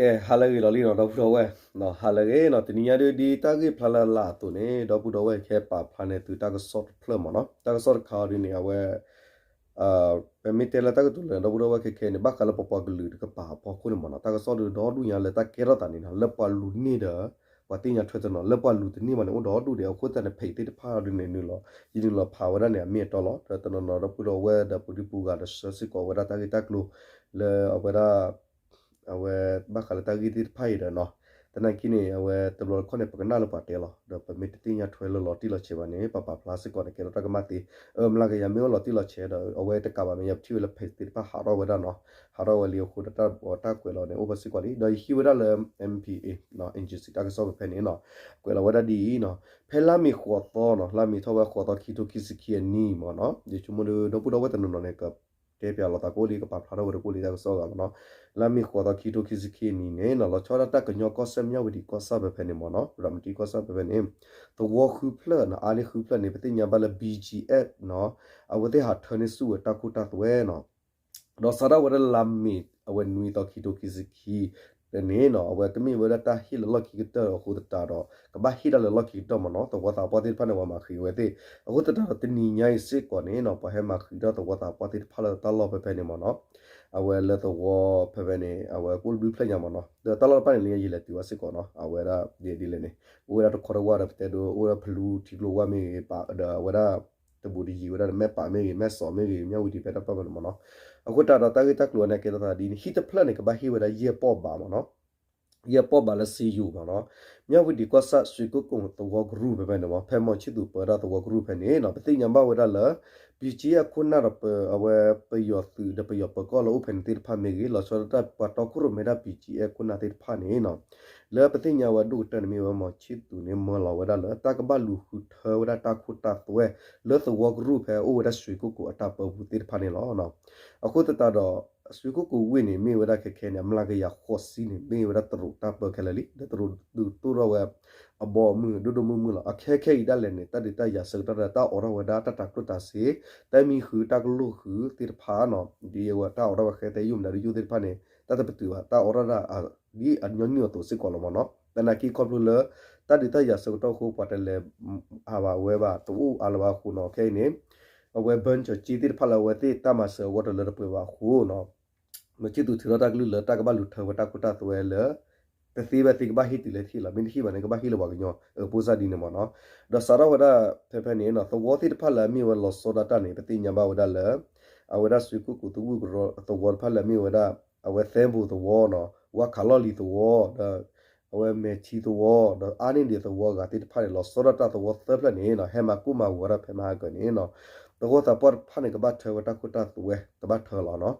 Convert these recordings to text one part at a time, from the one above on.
ကဲ ဟါလၢအဂ့ၤလီၤလံနီၤ ဒီပုၢ်ဒီဝဲၢ်, ဟါလၢအဂ့ၤနီၤ တနံၤညါဒုးဒ်တၢ်ဂ့ၢ်ဖျါလၢအလၤအသိးန့ၣ် ဒီပုၢ်ဒီဝဲၢ်ကဟဲပာ်ဖျါန့ၢ်သုတၢ်ကစီၣ်တဖျၢၣ်မ့ၢ်နီၤ, တၢ်ကစီၣ်တခါအံၤဒ်န့ၣ် အဝဲ ပမ့ၢ်တဲလၢတၢ်ကတိၤလၢ ဒီပုၢ်ဒီဝဲၢ်ခဲခဲန့ၣ် ဘၣ်ဃးလၢပပှၤကလုာ်တကပၤအဖီခိၣ်န့ၣ်မ့ၢ်နီၤ, တၢ်ကစီၣ်ဒုးဒီဒူၣ်ညါလၢတၢ်ကဲထီၣ်သးန့ၣ်နီၤ လၢပှၤလူၤန့ၢ်ဒီး ပှၤသ့ၣ်ညါထွဲတနီၤ လၢပှၤလူၤတန့ၢ်ဘၣ်န့ၣ် အိၣ်ဒီဒူၣ်ဒံး အဃိသတးန့ၣ် ဖဲသ့ၣ်တဖၣ်ဒ်န့ၣ်နုာ်လီၤ ယနုာ်လီၤဖးဝဲဒၣ်န့ၣ် အမ့ၢ်အတီလီၤ. ဒီးတနီၤနီၤဒီပုၢ်ဒီဝဲၢ်ဒီးပဒုပူၤဂၤဒီးဆှၢစ့ၢ်ကီးဝဲဒၣ်တၢ်ဂ့ၢ်တၢ်ကျိၤ လၢအဝဲဒၣ် အဝဲဘၣ်ဃးလၢတၢ်ဂ့ၢ်သ့ၣ်တဖၣ်အံၤဒီးနီၤ, သနာ်က့န့ၣ် အဝဲတဘျီတခီၣ်န့ၣ် ပကနၣ်လၢပှၤတဲလီၤ ဒီးပမ့ၢ်တသ့ၣ်ညါထွဲလၢလီၤတံၢ်လီၤဆဲးဘၣ်န့ၣ် ပပာ်ဖျါစ့ၢ်ကီးန့ၣ် ကဲထီၣ်တၢ်ကမၣ်သ့, အၢ မျးကယၤမ့ၢ်အိၣ်လီၤတံၢ်လီၤဆဲးဒီး အဝဲတကးဘၣ်မ့ၢ်ယပထံၣ်ဝဲလၢ page သ့ၣ်တဖၣ်ဟးထီၣ်ဝဲဒၣ်နီၤ, ဟးထီၣ်ဝဲလံအဃိဒီးတၢ်ဘီတၢ်ကွဲးလီၤန့ၣ် အိၣ်ဝဲစ့ၢ်ကီးလံ ဒီးယဟံးဝဲဒၣ်လၢ M P A agency တၢ်ကစီၣ်ဖဲဖဲန့ၣ်နီၤ, ကွဲးလီၤဝဲဒၣ်ဒ်အံၤနီၤ, ဖဲလါမ့ၤဃိးသီနီၤ လါမ့ၤထီၣ်ဝဲဃိးသီခံထိခံဆံခံအနံၤမ့ၢ်နီၤ, ယဆိကမိၣ်ဒီး ဒီပုၢ်ဒီဝဲၢ်တနီၤနီၤန့ၣ် ကတဲပၠးလိာ်သးကိးလံ ကပာ်ဖျါထီၣ်ဝဲတကိးလံတၢ်ကစီၣ်ဂၤမ့ၢ်နီၤ, လါမ့ၤဃိးသီခံထိခံဆံခံအနံၤန့ၣ်နီၤ လီၤဆီဒၣ်တၢ်ကညီကီၢ်စဲၣ် မၠၣ်ဝတံၤကီၢ်ဆၣ်ဖဲဖဲန့ၣ်မ့ၢ်နီၤ ရၤမတံကီၢ်ဆၣ်ဖဲဖဲန့ၣ် သဝီဃုဖျၢၣ်နီၤ အါန့ၢ်ဃုဖျၢၣ်န့ၣ် ပသ့ၣ်ညါဘၣ်လၢ B G F နီၤ အဝဲသ့ၣ်ဟးထၢန့ၢ်ဆူၣ်ဝဲတၢ်ခိတၢ်သွဲနီၤ ဒီးစးထီၣ်ဝဲဒၣ်လါမ့ၤ အဝဲနွံသီခံထိခံဆံခံန့ၣ်နီၤ အဝဲကမ့ၢ်ဝဲဒၣ်တၢ်ဟ့ၣ်လၢလီၢ်ခံကတၢၢ်အဃိသတးဒီး ကဘၣ်ဟ့ၣ်ဒၣ်လၢလီၢ်ခံကတၢၢ်မ့ၢ်နီၤ သဝီသးပှၢ်သ့ၣ်တဖၣ်န့ၣ် ပှၤမၤဃံးဝဲသ့ၣ် အဃိသတးဒီးတနံၤညါအံၤစ့ၢ်ကီးန့ၣ်နီၤ ပှၤဟဲမၤဃံးဒီးသဝီသးပှၢ်သ့ၣ်တဖၣ်လၢတၢ်လီၢ်ဖဲဖဲန့ၣ်မ့ၢ်နီၤ အဝဲလၢသဝီဖဲဖဲန့ၣ် အဝဲကအိၣ်တဘျုးဖျၢၣ်ညါမ့ၢ်နီၤ ဒီးတၢ်လီၢ်တဖၣ်န့ၣ် လၢညါယလဲၤတုၤဘၣ်စ့ၢ်ကီးနီၤ အဝဲဒၣ်ဒ်လဲၣ်န့ၣ် အိၣ်ဝဲဒၣ်တခီတဝၢ်ဒီးပတဲဒိ အိၣ်ဝဲဒၣ်ဖလူထံကျိဝၢ်မ့ၢ်ဂ့ၤ ပာ်ဒီးအဝဲဒၣ် တဘူးတယံၤဝဲဒၣ်ဒီး မဲၢ်ပာ်မ့ၢ်ဂ့ၤ မဲၢ်စီၤမ့ၢ်ဂ့ၤ မၠၣ်ဝတံၤဖဲတၢ်ပၢၢ်မ့ၢ်နီၤ အဃိသတးဒီးတၢ်ဂ့ၢ်တၢ်ကျိၤအံၤန့ၣ် ကဲထီၣ်သးဒ်န့ၣ် ဟံၣ်တဖျၢၣ်န့ၣ် ကဘၣ်ဟ့ၣ်ဝဲဒၣ်ယဲၢ်ပီၢ်ဘးမ့ၢ်နီၤ ယဲၢ်ပီၢ်ဘးလၢစ့ယိၤမ့ၢ်နီၤ မၠၣ်ဝတံၤကီၢ်ဆၣ် ရွှေကုက္ကိုသဝီကရူၢ်ဖဲဖဲန့ၣ်မ့ၢ် ဖဲမီၤဆံၣ်သူးပၢဒၣ်သဝီကရူၢ်ဖဲန့ၣ်နီၤ ပသ့ၣ်ညါဘၣ်ဝဲဒၣ်လၢ BGF အခိၣ်နၢ်ဒီးပ အဝဲပယီၤသုးဒီးပယီၤပၢၤကီၢ်လၢအိၣ်ဖဲန့ၣ်သ့ၣ်တဖၣ်မ့ၢ်ဂ့ၤ လီၤဆီဒၣ်တၢ်ပှၤတီခိၣ်ရိၣ်မဲဒၣ် BGF ခိၣ်နၢ်သ့ၣ်တဖၣ်န့ၣ်နီၤ လၢပသ့ၣ်ညါဝဲဒိၣ်ကတၢၢ်န့ၣ်မ့ၢ်ဝဲမီၤဆံၣ်သူးန့ၣ် မၢလီၤဝဲဒၣ်လၢ တၢ်ကဘၣ်လူၤဃုထၢဝဲဒၣ်တၢ်ခိတၢ်သွဲ လၢသဝီကရူၢ်ဖဲအိၣ်ဝဲဒၣ် ရွှေကုက္ကိုအတၢ်ပၢပူၤသ့ၣ်တဖၣ်န့ၣ်လီၤ. အဃိသတးဒီး ရွှေကုက္ကိုဝ့ၢ်န့ၣ် မ့ၢ်ဝဲဒၣ်ခဲခဲန့ၣ် အမျးကယၤဃိးဆံန့ၣ် မ့ၢ်ဝဲဒၣ်တရူးတၢ်ပၢခဲလၢာ်လံ ဒီးတရူးဒုးသိၣ်ထီၣ်ဝဲ အဘီအမုၢ်ဒိၣ်ဒိၣ်မုၢ်မုၢ်လီၤ. အခဲခဲအံၤဒၣ်လဲာ်န့ၣ် တၢ်ဒုးတၢ်ယၤဆၢကတီၢ်ဒီး တၢ်အိးထီၣ်ဝဲဒၣ်တၢ်တၤကျိၣ်တၤစ့ တၢ်မံဃုာ်တၢ်ကလိၣ်ဃုာ်သ့ၣ်တဖၣ်နီၤ ဒ်အဝဲတၢ်အိးထီၣ်ဝဲဃဲသဲယိၣ်မနုၤဒ်ယိၣ်သ့ၣ်တဖၣ်န့ၣ် တၢ်တပတုာ်ဘၣ် တၢ်အိးထီၣ်ဒၣ် ဒ်အညီနုၢ်အသိးစ့ၢ်ကီးလီၤမ့ၢ်နီၤ. သနာ်က့ခီဖျိလၢ တၢ်ဒုးတၢ်ယၤဆၢကတီၢ်အဃိ ပှၤတလဲၤအါဘၣ်ဝဲဘၣ် တအိၣ်အါလၢၤဘၣ်အဃိနီၤ ခဲအံၤန့ၣ် အဝဲ ဘၢကၠီၤက့သ့ၣ်တဖၣ်လၢ အဝဲသ့ၣ်တၢ်မၤစၢၤအဂီၢ်တလၢတပှဲၤဘၣ်အဃိနီၤ မီၤဆံၣ်သူးထုးထီၣ်တၢ်ကလုၢ်လၢတၢ်ကဘၣ်လူၤထၢဝဲတၢ်ခိတၢ်သွဲလၢ တသ့ဘၣ်သ့ကဘၣ်ဟ့ၣ်တုၤလၢဟ့ၣ်လီၤ မ့ၢ်တဟ့ၣ်ဘၣ်န့ၣ် ကဘၣ်ဟ့ၣ်လၢပှၤကညီ အၢ ပိၢ်စၢ်ဒ်န့ၣ်မ့ၢ်နီၤ. ဒီးစးထီၣ်ဝဲဒၣ်ဖဲဖဲန့ၣ်နီၤ သဝီသ့ၣ်တဖၣ်လၢအမ့ၢ်ဝဲလီၤဆီဒၣ်တၢ်န့ၣ် ပသ့ၣ်ညါဘၣ်ဝဲဒၣ်လၢ အဝဲဒၣ် ရွှေကုက္ကို သဝီကရူၢ်သဝီတဖၣ်လၢအမ့ၢ်ဝဲဒၣ် အဝဲသဲဘိးသဝီနီၤ ဝါခးလီၢ်လံၤသဝီ ဒီး အဝဲမဲာ်ထံသဝီ ဒီးအါန့ၢ်ဒံးသဝီအဂၤသ့ၣ်တဖၣ်န့ၣ် လီၤဆီဒၣ်တၢ်သဝီသၢဖျၢၣ်န့ၣ်နီၤ ဟဲမၤကိၢ်မၤဂီၤဝဲဒၣ်ဖဲမဟါကၢၤန့ၣ်နီၤ သဝီသးပှၢ်တဖၣ်န့ၣ် ကဘၣ်ထၢဝဲတၢ်ခိတၢ်သွဲ ကဘၣ်ထၢလီၤနီၤ.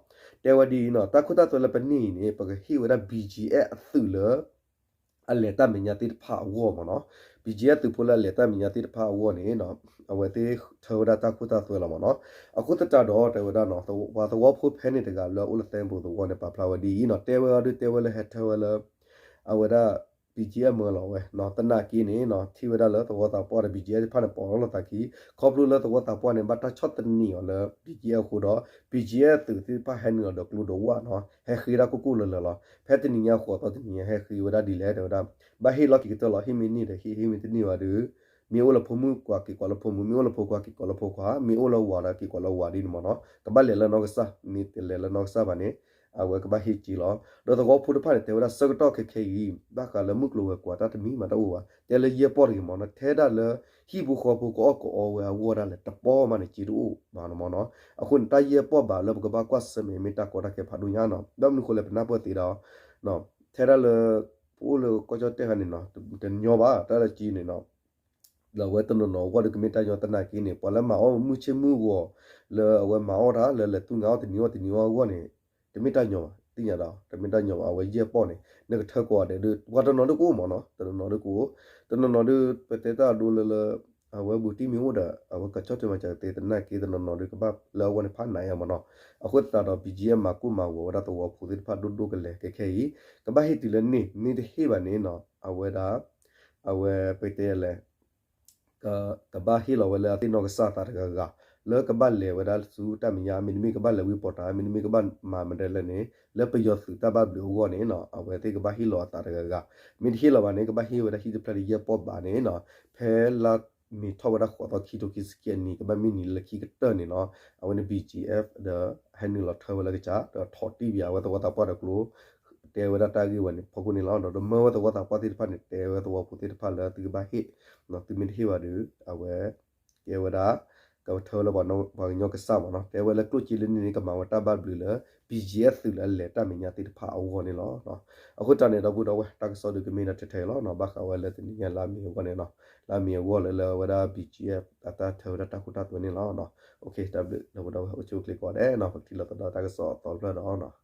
တဲဝဲဒ်အံၤနီၤ တၢ်ခိတၢ်သွဲလၢပန့ၢ်အံၤန့ၣ် ပကဟ့ၣ်ဝဲဒၣ် BGF အသုးလၢ အလဲၤတၢ်မဲာ်ညါသ့ၣ်တဖၣ်အဂီၢ်မ့ၢ်နီၤ BGF သုးဖိလၢအလဲၤတၢ်မဲာ်ညါသ့ၣ်တဖၣ်အဂီၢ်န့ၣ် အဝဲသ့ၣ်ထၢဝဲဒၣ်တၢ်ခိတၢ်သွဲလီၤမ့ၢ်နီၤ. အဃိသတးဒီးတဲဝဲဒၣ်နီၤ ပှၤသဝီဖိဖဲန့ၣ်တဂၤလၢအအိၣ်လၢသဲဘိးသဝီန့ၣ် ပာ်ဖျါဝဲဒ်အံၤနီၤ တဲဝဲအီၤဒုးတဲဝဲလၢဟဲထၢဝဲလၢ အဝဲဒၣ် BGF မၢလီၤဝဲနီၤ သနာ်က့န့ၣ်နီၤ ထံၣ်ဝဲဒၣ်လၢသဝီသးပှၢ်ဒီး BGF သ့ၣ်တဖၣ်န့ၣ် ပိာ်လီၤလိာ်သးခံ ခီဖျိလၢသဝီသးပှၢ်န့ၣ် ဘၣ်တၢ်ဆီၣ်သနံးအီၤလၢ BGF အဃိဒီး BGF သုးသ့ၣ်တဖၣ်ဟဲနုာ်လီၤဒီးကျိဒီးဝၣ်နီၤ ဟဲဃ့ဒၣ်ကိၢ်ကိၢ်လၢၤလၢၤလီၤ. ဖဲတနံၤညါဃိးသီတနံၤညါ ဟဲဃ့ဝဲဒၣ်ဒ်လဲၣ် တဲဝဲဒၣ် ဘၣ်ဟ့ၣ်လီၢ်ခံကတၢၢ်လီၤ ဟ့ၣ်မ့ၢ်န့ၢ်ဒီးဟ့ၣ် ဟ့ၣ်မ့ၢ်တန့ၢ်ဘၣ်ဒီး မ့ၢ်အိၣ်လၢဖိမုၣ်ကွၢ်က့ၤကွၢ်လၢဖိမုၣ် မ့ၢ်အိၣ်လၢဖိခွါက့ၤကွၢ်လၢဖိခွါ မ့ၢ်အိၣ်လၢဝၤဒီးက့ၤကွၢ်လၢဝၤဒ်န့ၣ်မ့ၢ်နီၤ ကဘၣ်လဲၤလၢနီၢ်ကစၢ် မ့ၢ်တလဲၤလၢနီၢ်ကစၢ်ဘၣ်န့ၣ် အဝဲကဘၣ်ဟ့ၣ်က့ၤလီၤ. ဒီးသဝီဖိတဖၣ်န့ၣ် တဲဝဲဒၣ်ဆၢကတီၢ်ခဲခဲအံၤ ဘၣ်ဃးလၢမုၢ်ကျိၤဝဲၤကွာ်တၢ်တမံၤမးတအိၣ်ဘၣ် တဲလၢယဲၢ်ပီၢ်တဂ့ၤမ့ၢ်နီၤ ထဲဒၣ်လၢ ဟံၣ်ဖိဃီဖိကအီၣ်ကအီဝဲအဂီၢ်ဒၣ်လဲာ် တပီၢ်မးန့ၣ် က့တအိၣ်ဘၣ်နီၤမ့ၢ်နီၤ အဃိန့ၣ် တၢ်ယဲၢ်ပီၢ်ဘၣ်လၢပကဘၣ်ကွၢ်ဆၢၣ်မဲာ် မ့ၢ်တၢ်ကီတၢ်ခဲဖးဒိၣ်ညါနီၤ ဘၣ်မနုၤဃိလဲၣ် ပနၢ်ပၢၢ်သ့ဒီး ထဲဒၣ်လၢ ပအိၣ်လၢကီၢ်ကၠီၣ်တဲၣ်ခါန့ၣ်နီၤ တညီဘၣ် တၢ်လၢက့န့ၣ်နီၤ ဒီးအဝဲတနီၤနီၤအဂီၢ်ဒီးကမ့ၢ်တၢ်ညီသနာ်က့န့ၣ် ပှၤလၢမၤအီၣ်မုၢ်ဆ့ၣ်မုၢ်ဂီၤ လၢအဝဲမၤအီၣ်တၢ်လၢလဲၤသူၣ်ငါအီၣ်တနံၤအီၣ်တနံၤအီၣ်အဂီၢ်န့ၣ် တမ့ၢ်တၢ်ညီဘၣ် သ့ၣ်ညါဒီး တမ့ၢ်တၢ်ညီဘၣ် အဝဲယဲၢ်ပီၢ်န့ၣ် နကထၢကိးဂၤဒဲးဒီး ပှၤတနီၤဒုးကအိၣ်မ့ၢ်နီၤ တနီၤနီၤဒုးကအိၣ် တနီၤနီၤဒုး ပတဲတၢ်အဒိလၢလၢ အဝဲဘူးတံၢ်မ့ၢ်အိၣ်ဒီး အဝဲကဆီၣ်ထွဲမၤစၢၤကသ့သနာ်က့ တနီၤနီၤဒုးကဘၣ်လၢအဂီၢ်န့ၣ်ဖးနးယါမ့ၢ်နီၤ အဃိသတးဒီး BGF မၤကိၢ်မၤဂီၤဝဲဒၣ်သဝီဖိသ့ၣ်တဖၣ်ဒိၣ်ဒိၣ်ကလဲာ်ခဲခဲအံၤ ကဘၣ်ဟ့ၣ်တုၤလၢန့ၣ် မ့ၢ်တဟ့ၣ်ဘၣ်န့ၣ်နီၤ အဝဲဒၣ် အဝဲပတဲလဲၣ် ကဘၣ်ဟ့ၣ်လီၤဝဲလၢအသ့ၣ်နီၢ်ကစၢ်သးတဂၤဂၤ လၢကဘၣ်လဲၤဝဲဒၣ်ဆူတၢ်မဲာ်ညါ မ့တမ့ၢ်ကဘၣ်လဲၤဝံပီၤတၢ် မ့တမ့ၢ်ကဘၣ်မၤမနုၤလဲၣ်န့ၣ် လၢပယီၤသုးတၢ်ဘၣ်ဘျုးအဂီၢ်န့ၣ်နီၤ အဝဲသ့ၣ်ကဘၣ်ဟ့ၣ်လီၤအသးတဂၤဂၤ, မ့ၢ်တဟ့ၣ်လီၤဘၣ်န့ၣ် ကဘၣ်ဟ့ၣ်ဝဲဒၣ်ဟံၣ်တဖျၢၣ်လၢယဲၢ်ပီၢ်ဘးန့ၣ်နီၤ, ဖဲလါမ့ၤထီၣ်ဝဲဒၣ်ဃိးသီခံထိခံဆံခံအနံၤ ကဘၣ်မ့ၢ်နံၤလၢခံကတၢၢ်န့ၣ်နီၤ အဝဲန့ၣ် B G F ဒီး ဟဲနုာ်လီၤထၢဝဲလၢကစၢ် ဒီးထီၣ်တံၢ်ဝဲအဝဲသဝီသးပှၢ်ဒီးကျိ တဲဝဲဒၣ်တၢ်ဂ့ၢ်ဝဲန့ၣ် ဖီခိၣ်န့ၣ်လီၤ. ဒီးမၢဝဲသဝီသးပှၢ်သ့ၣ်တဖၣ်န့ၣ် တဲဝဲသဝီဖိသ့ၣ်တဖၣ်လၢသုကဘၣ်ဟ့ၣ်, သုမ့ၢ်တဟ့ၣ်ဘၣ်ဒီး အဝဲ ကဲဝဲဒၣ် ကထၢလၢပှၤကညီကစၢ်မးနီၤ, တဲဝဲလၢကျိၣ်စ့လၢန့ၣ်န့ၣ် ကမၤဝဲတၢ်ဘၣ်ဘျုးလၢ B G F သုးလၢအလဲၤတၢ်မဲာ်ညါသ့ၣ်တဖၣ်အဂီၢ်န့ၣ်လီၤ. အဃိတၢ်န့ၣ် ဒီပုၢ်ဒီဝဲၢ် တၢ်ကစီၣ်ဒုးကမ့ၢ်ဒၣ်ထဲထဲအံၤလီၤနီၤ, ဘၣ်ဃးဝဲလၢတနံၤညါလါမ့ၤအဂီၢ်န့ၣ်နီၤ, လါမ့ၤအဂီၢ်လၢလၢဝဲဒၣ် B G F အတၢ်ထၢဝဲဒၣ်တၢ်ခိတၢ်သွဲန့ၣ်လီၤ. တၢ်ဘျုး ဒီပုၢ်ဒီဝဲၢ် အိၣ်ဆူၣ်အိၣ်ချ့ကိးဂၤဒဲးနီၤ, ပထံၣ်လိာ်သးဒီးတၢ်ကစီၣ်အသီတဖျၢၣ်ဒီး